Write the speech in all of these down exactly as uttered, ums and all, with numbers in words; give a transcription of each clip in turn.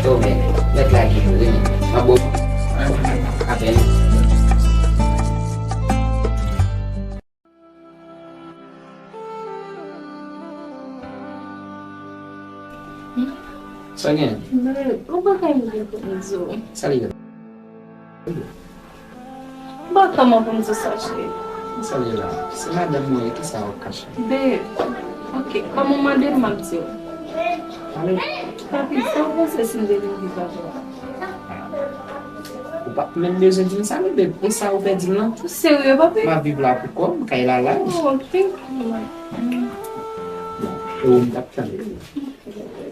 Yo, men, mèt lage yo, wi, men. Mwen bon. Apèn. Sa gen? Babe, ou pa ka vin pou m di w. Sa li ye? M pa kòman pou m di w sa, cheri. Sa li ye la? Se madanm mwen, kisa w ap kache? Babe, ok, kòman w mande m, m ap di w. Pale. Papi, sa w panse si m te vin viv avè w? Ou pa t menm bezwen di m sa, non, babe. E sa ou pè di m lan? Ou serye, papi? M ap viv la pou kò m, kay la laj. Oh, thank you, man. Bon, e ou m t ap tande.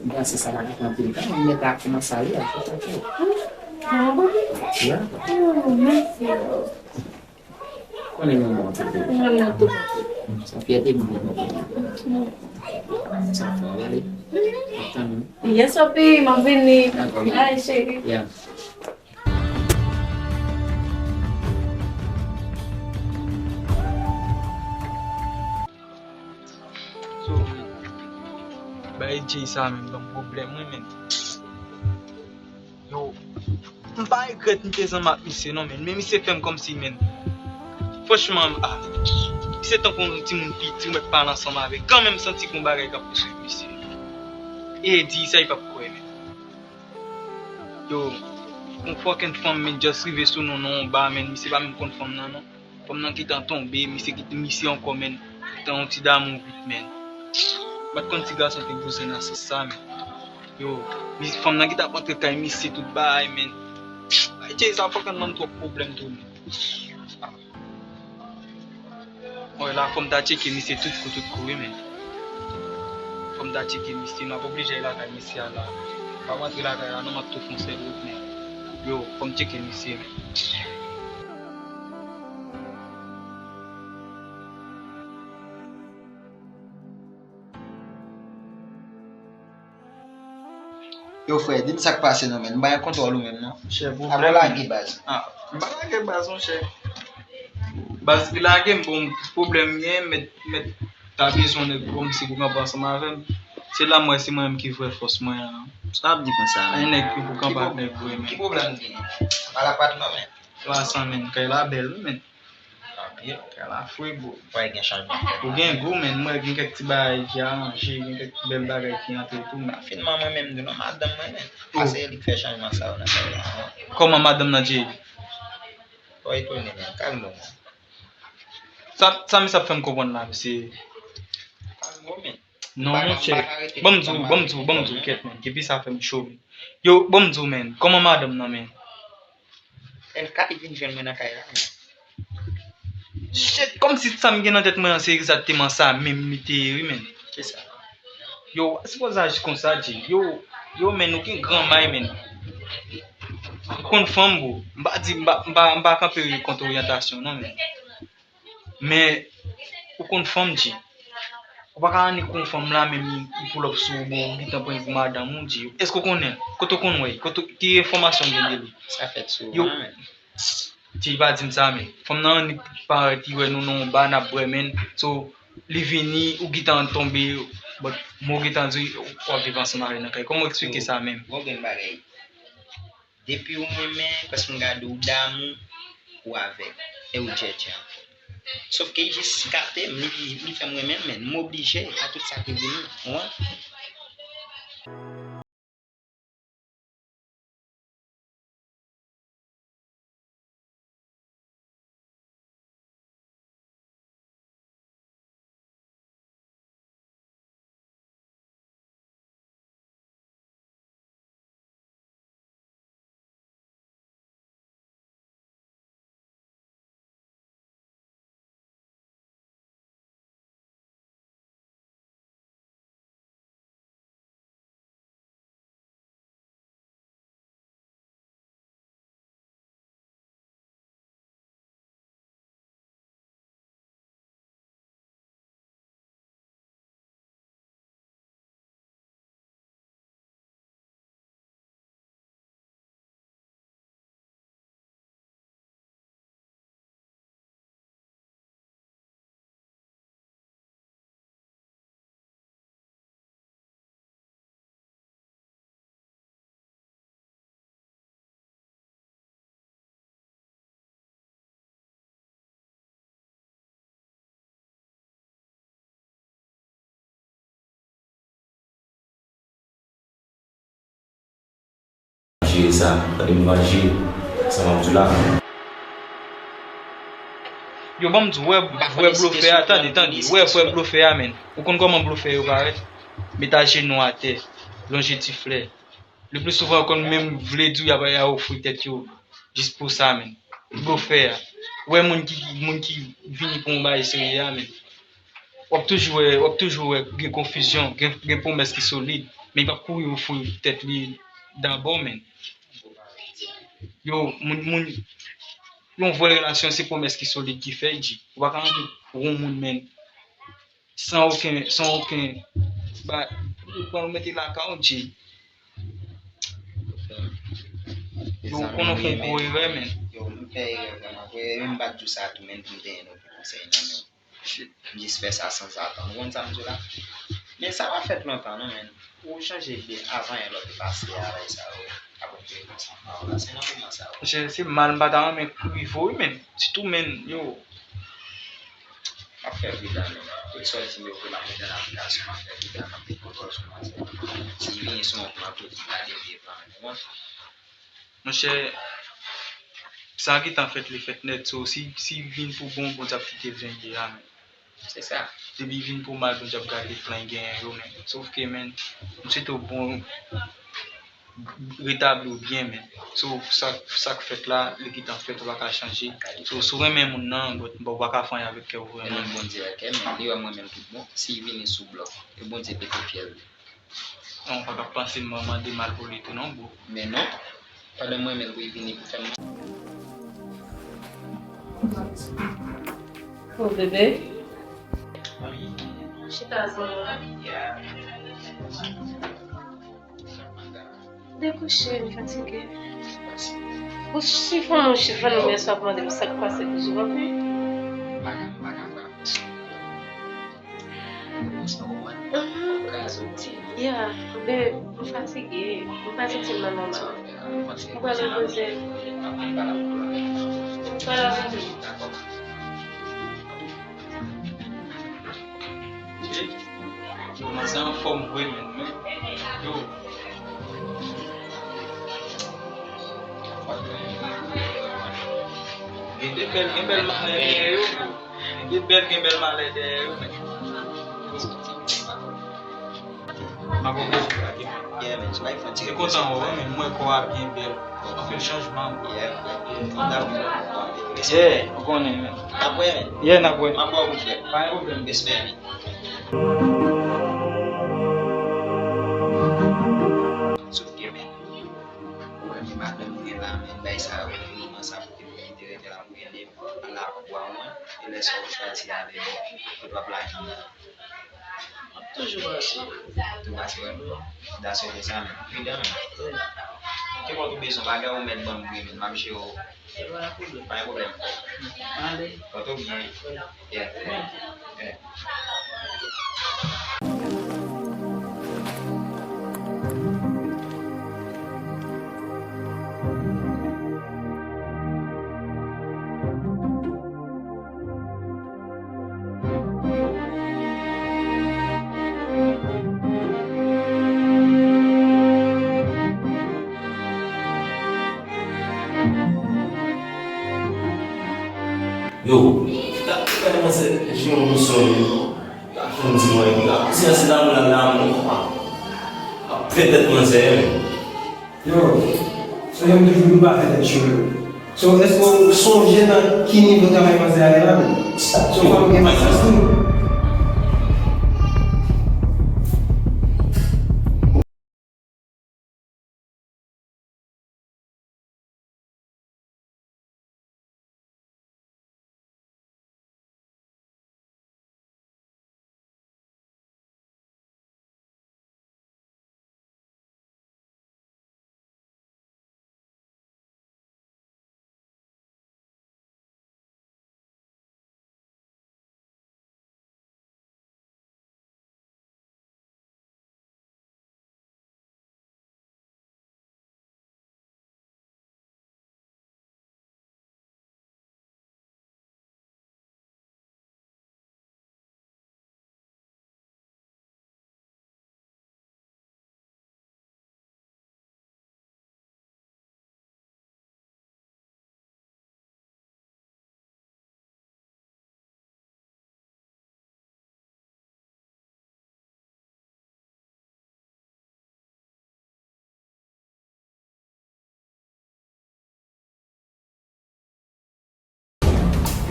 M panse sa pa ka pran anpil tan, m mèt la kòmanse ale a, se sa k fè. Ah, papi? Yeah. Oh, mèsi. Konnen nou bon tout. Mwen renmen w tou. Sa fyète m pou nou. Sa fè w ale. Ap tann ou. Yes, papi, m ap vini. Dakò. Bye, cheri. Yeah. So, bay Jay sa menm ban m pwoblèm, wi, men. Yo, m pa regrèt m te zanmi ak misye non, men, men misye fè m kòmsi, men, franchman, ah, misye tankou yon timoun piti, ou mèt pale ansanm avè l. Kanmenm, m santi gon bagay k ap pouswiv misye. E di sa, li p ap kwè, men. Yo, yon fucking fanm, men, just rive sou nou nan yon ba, men, misye pa menm konn fanm nan, non. Fanm nan gentan tonbe, misye kite misye ankò, men. Tan yon ti damou vit, men. M pa t konn ti gason te bouzen nan sans sa, men. Yo, mi-, fanm nan gentan ap antre kay misye tout bagay, men. Ay, Jay, sa fòk ann ban m twòp pwoblèm tou, men. Mwen la, fò m ta tcheke misye tout kou, tout kou, wi, men. Fò m ta tcheke misye, m ap oblije al lakay misye a la. Pa m antre lakay la, non, m ap tou fè yon sèl wout, men. Yo, fò m tcheke misye, men. Yo, frè, di m sa k pase non, men. M pa gen kontwòl ou menm, non. Chè, pwoblèm. Avan lage baz. Ah, m pa lage baz, monchè. Baz ki lage m, bon, pwoblèm gen, mèt, mèt ta bezwen nèg kòmsi pou kanpe ansanm avè m. Se la m wè se mwen menm ki vrè fòs mwen an. Sa ap di konsa, men. Gen nèg ki pou kanpe ak nèg vre, men. Ki pwoblèm gen? Pa la pa t non, men. La sa, men, kay la bèl, wi, men. Anpil. Kay la fre, bro. Fò gen chanjman fèt. Ou gen gou, men, mwen gen kèk ti bagay ki aranje, gen kèk ti bèl bagay ki antre tou, men. Finman, mwen menm tou, non, madanm mwen, men. Oh. Pase li k fè chanjman sa yo nan kay la. Kòman madanm nan, Jay? Fò etone, men. Kalme w, men. Sa, sa misye ap fè m konprann la, misye. Kalme w, men. Non, monchè. Ban m di w, ban m di w, ban m di w, kèt, men. Depi sa fè m cho, men. Yo, ban m di w, men. Kòman madanm nan, men? L ka vin jwenn mwen nan kay la, men. Shit, kòmsi sa m gen nan tèt mwen an, se egzakteman sa menm li te ye, wi, men. Kisa? Yo, se pa zaj konsa, Jay. Yo, yo, men, ou gen gran may, men. Ou konn fanm, bro. M pa di, m pa, m pa, m pa kanpe kont oryantasyon, non, men. Men, ou konn fanm, Jay. Ou pa ka annik yon fanm la, menm li, li pull up sou ou, bon, ou gentan pran pou madanm ou, Jay. Èske ou konnen l? Kote ou konn wè l? Kote, ki enfòmasyon ou gen de li? Sa fèt souvan, men. Yo, Jay pa di m sa, men. Fanm nan annik parèt, li wè nou nan yon ba, n ap bwè, men. So, li vini, ou gentan tonbe, but, men w gentan di, w ap viv ansanm avè l nan kay. Kòman w eksplike sa menm? Bon, gen bagay. Depi w renmen, paske m gade w damou, ou avè l, e ou djèdjè ankò. Sòf ke li jis gate m, li, li fè m renmen l, men m oblije a tout sa ki vini, ou konprann? Sa, tande m vaje, sa m ap di w la. Yo, ban m di w, wè, wè blofè a, tande, tande, wè, wè blofè a, men. Ou konn kòman blofè yo parèt? Met ajenou atè, lonje ti flè. Le pli souvan, yo konn menm vle di w y ap, y ap ofri tèt yo jis pou sa, men. Blofè a. Wè moun ki, moun ki vini pou yon bagay serye a, men. W ap toujou wè, w ap toujou wè gen konfizyon, gen, gen pwomès ki solid, men li p ap kouri ofri tèt li dabò, men. Yo, moun, moun, yon vrè relasyon, se pwomès ki solid ki fè, G. Ou pa ka annik yon moun, men, san okenn, san okenn, ba, ou pran, ou mete lakay ou, G. Yo, konnen w fè yon gwo erè, men. Yo, m fè erè vrèman. Vrè, men m pa t di w sa tou, men m te gen yon konsèy nan men w. M jis fè sa sanzatann. Ou konn sa m di w la? Men sa pa fèt lontan non, men. Ou chanje de avan yè lè w te pase a, bagay sa yo. Apre m te konsa pa w la. Se nan moman sa yo. Monchè, se mal m pa ta renmen rive w wi, men. Sitou, men, yo. M ap fè pridan, men. Tout sa w di m yo vre, m ap mete an aplikasyon, m ap fè pridan, m ap gen kontwòl sou mwen. Si vini sou mwen, m ap toujou gade vye plan, men. Monchè, sa gentan fèt, li fèt nèt. So, si, si vin pou bon, Bondye ap kite l jan l ye a, men. Se sa. Depi vin pou mal, Bondye ap gade plan l genyen yo, men. Sòf ke, men, m swete w bon, retabli w byen, men. So, sa, sa k fèt la, li gentan fèt, ou pa ka chanje. So, si w renmen moun nan, but, bon, ou pa ka fè anyen avèk kè w vrèman. Renmen Bondye ak kè, men li wè mwen menm tout bon. Si vini sou blòf, e Bondye pete fyèl li. Non, ou pa ka panse m mande mal pou li tou non, bro. Men non, pandan m renmen l pou l vini pou fè m. Oh, bebe. Chita, zanmi. Dekouche, m fatige. Ou chifon, ou chifon, men sa ap mande m sa k pase toujou, ok? Mhm. Ya, babe, m fatige. M pa santi m nan nòmal. M pral repoze. M pral repoze. Yo, manzè anfòm vre, men, men, yo. Gen de bèl, gen bèl malè dèyè yo, bro. Gen de bèl, gen bèl malè dèyè yo, men. M ap oblije lage. Yeah, man, se pa yon ti. Se kontan wè w, men mwen kò a byen bèl. Anfen, chanjman. Yeah, yeah, ou konnen, men. N ap wè, men. Yeah, n ap wè. M ap wè w, frè. Pa gen pwoblèm. Respè, men. Sot byen, men. Ou wè, men madanm mwen la, men, bay sa yo, men, moman sa pou te kite rete la, mwen, men, al la pou mwen. E lè sa w chwazi avè m, ou t ap lage m nan. M ap toujou pase. Tou pase, wè. Daswè se sa menm. Pridan menm. Wi. Nenpòt ou bezwen bagay ou mèt ban m wi, men m ap jere w. E pa yon pwoblèm. Pa yon pwoblèm. Ale. Pòte w byen. Wi. Yeah. Wi. Yeah. Yo, gade manzè, jwenn yon sò yo. Gade fè m di mwen, gade, si se lanmou la, lanmou. Ap fè tèt manzè, men. Yo, sonje m toujou di w pa fè tèt cho yo. So, èske w sonje nan ki nivo travay manzè a ye la menm? So, fò m gen pasyans tou.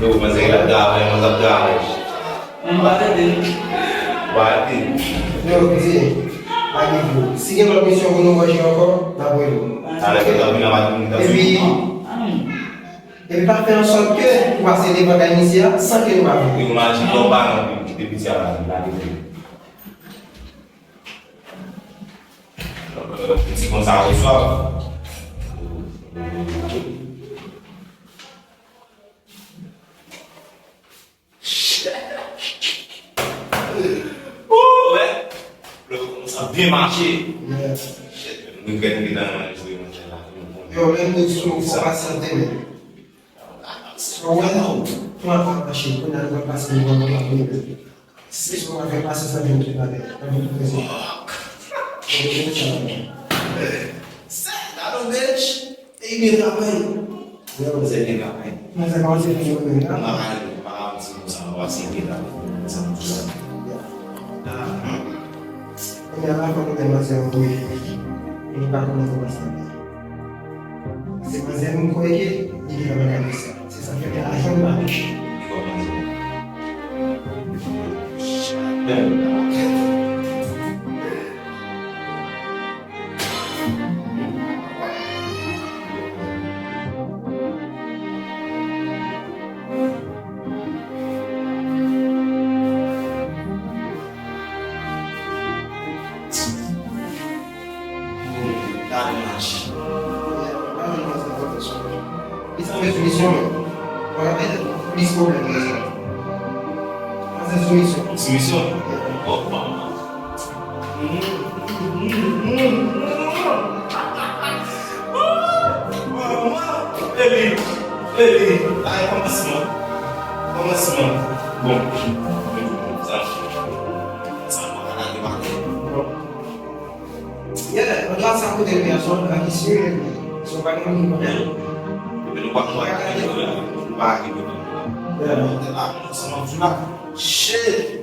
Yo, manzè la travay, manzè ap travay. Mwen pa tande. Ou pa tande? Yo, di, pa gen pou. Si gen lòt misyon pou nou wè ankò, n ap rele w. Alè, ke tanpri, n ap vin, n ap vin. Epi, epi pa fè an sòt ke ou pase devan kay misye a san ke nou pa vle. Epi nou mache, lè w pa nan, epi kite piti a la, la depi. Ti konsa reswa. Ooh, wè. Lè w kòmanse ap byen mache. Shit, mwen gen tan manje manje la. Yo, menm nou di nou fò pasyante, men. Ou wè, non. Pran pa mache, kounye a nou pral pase devan nou la. Se sa w ap fè pasyans nan vin tout bagay. Nan vin tout prezan. Sa, that don't bitch. E byen travay. Yo, se byen travay. Manzè pa wè se pou mwen la. M pa ka, m pa ka di konsa, m pa se byen travay. Sa m di sa. Kounye a la, fò nou gen manzè anvoye. E nou pa konnen kòman sa ye. Se manzè m kwè ke li gen nan kay sa. Se sa k fè ke lajan m pa riche. Gade mache. Li sanble sou misyon, men. Mwen ap mete plis pwoblèm nan sa. Panse sou misyon. Sou misyon? Opa. Manman! Eli! Eli! Ay, kòmansman! Kòmansman! Bon, sa, sa, sa, Yeah, lòt la sa kote l ye a, se yon bagay ki serye, se yon bagay ki konprann. Epi nou pa konn bagay ki konprann. Nou pa gen konprann. Yeah. Shit!